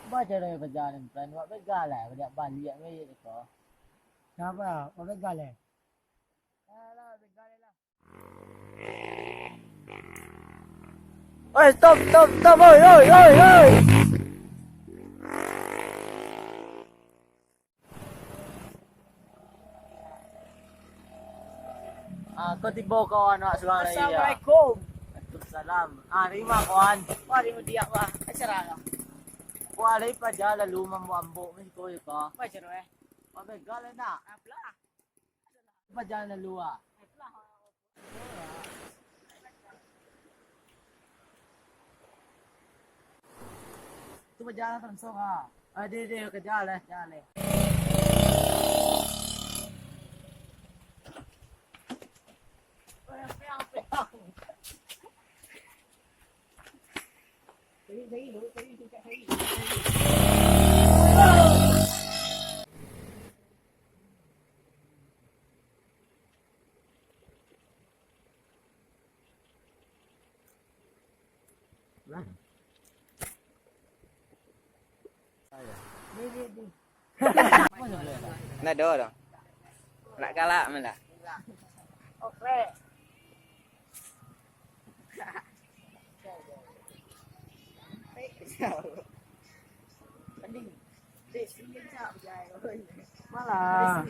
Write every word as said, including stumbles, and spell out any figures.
Apa caro bajalan, Pran? Wak begal lah, baliak-baliak bae ko. Kenapa? Wak begal lah. Alah, begal lah. Oi, stop, stop, stop, oi, oi, oi, oi. Ah, ko tibo kawan awak surang lai, ya. Assalamualaikum. Waalaikumsalam. Ah, dari ma kawan? Wah, dari Mudiak, wah. Acara lah. Wah, dari paja lalu mambuak ambok ni siko, ya, ka? Apa caro, eh? Wah, begal, eh, nak? Apalah. Paja lalu, ah. Apalah. Tu bajalan langsung, ha. Ah, dia, dia, kejar lah, kejar lah. Cari, cari, cari, cari, cari. Nak do doh. Nak galak mah ndak? Oke. Malah.